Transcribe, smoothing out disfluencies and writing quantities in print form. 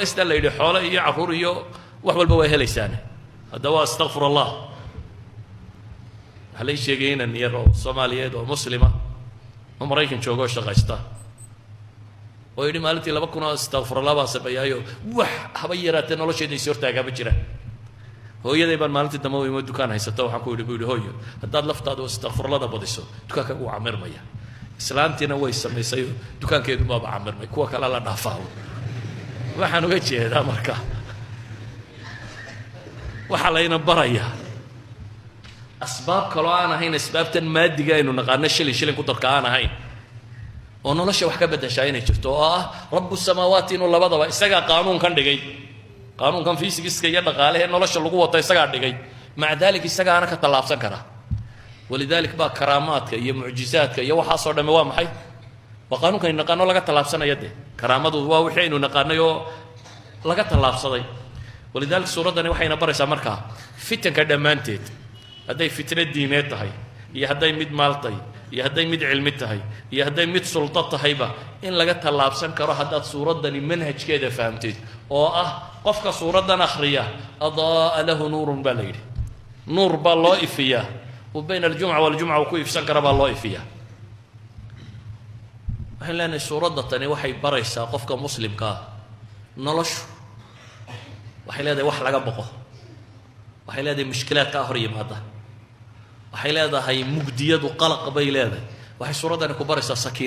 Istakfurlaystaa la yidhi, xoole iyo carruur iyo wax walba waa helaysaan. Haddaba waa astaqfir Allah. Waxaa lai sheegay inan yar oo Soomaaliyeed oo Muslima oo Maraykan jooga oo shaqaysta oo yidhi, maalintii 2000 oo astaqfirullah baan sameeyaayo, wax haba yaraatee nolosheeda is hortaagaa ma jiraan. Hooyaday baan maalintii dambe u imo, dukaan haysata. Waxaan ku yidhi, bu yidhi, hooyo, haddaad laftaadu istakfurlada badiso, dukaankaagu wuu camirmaya. Islaantiina way samaysay, dukaankeedu baaba camirmay, kuwa kale la dhaafaa. Waxaan uga jeedaa marka, waxaa layna barayaa asbaab kaloo aan ahayn asbaabtan maadiga aynu naqaano, shilin shilin ku darka aan ahayn, oo nolosha wax ka beddeshaa inay jirto, oo ah رب السماوات inuu labadaba isagaa qaanuunkan dhigay. Qaanuunkan fiisigiska iyo dhaqaalehe nolosha lagu wato isagaa dhigay. مع ذلك isagaana ka tallaabsan kara. ولذلك baa karaamaadka iyo mucjizaadka iyo waxaasoo dhamme waa maxay? Waa qaanuunka aynu naqaano laga tallaabsanaya. Dee karaamadu waa wixii aynu naqaanay oo laga tallaabsaday. ولذلك suuraddani waxayna baraysaa markaa fitanka dhammaanteed, hadday fitno diineed tahay iyo hadday mid maal tahay iyo hadday mid cilmi tahay iyo hadday mid sulto tahayba, in laga tallaabsan karo haddaad suuraddani manhajkeeda fahamteed, oo ah qofka suuraddan akhriya أضاء له نور baa la yidhi, nuur baa loo ifiyaa uu بين الجمعة والجمعة uu ku ifsan kara baa loo ifiyaa. Waxaynu leenahay, suuradda tani waxay baraysaa qofka Muslimka ah noloshu waxay leedahay wax laga boqo, waxay leedahay mushkilaad kaa hor yimaada, waxay leedahay mugdiyadu, qalaq bay leedahay. Waxay suuraddani ku baraysaa sakiin.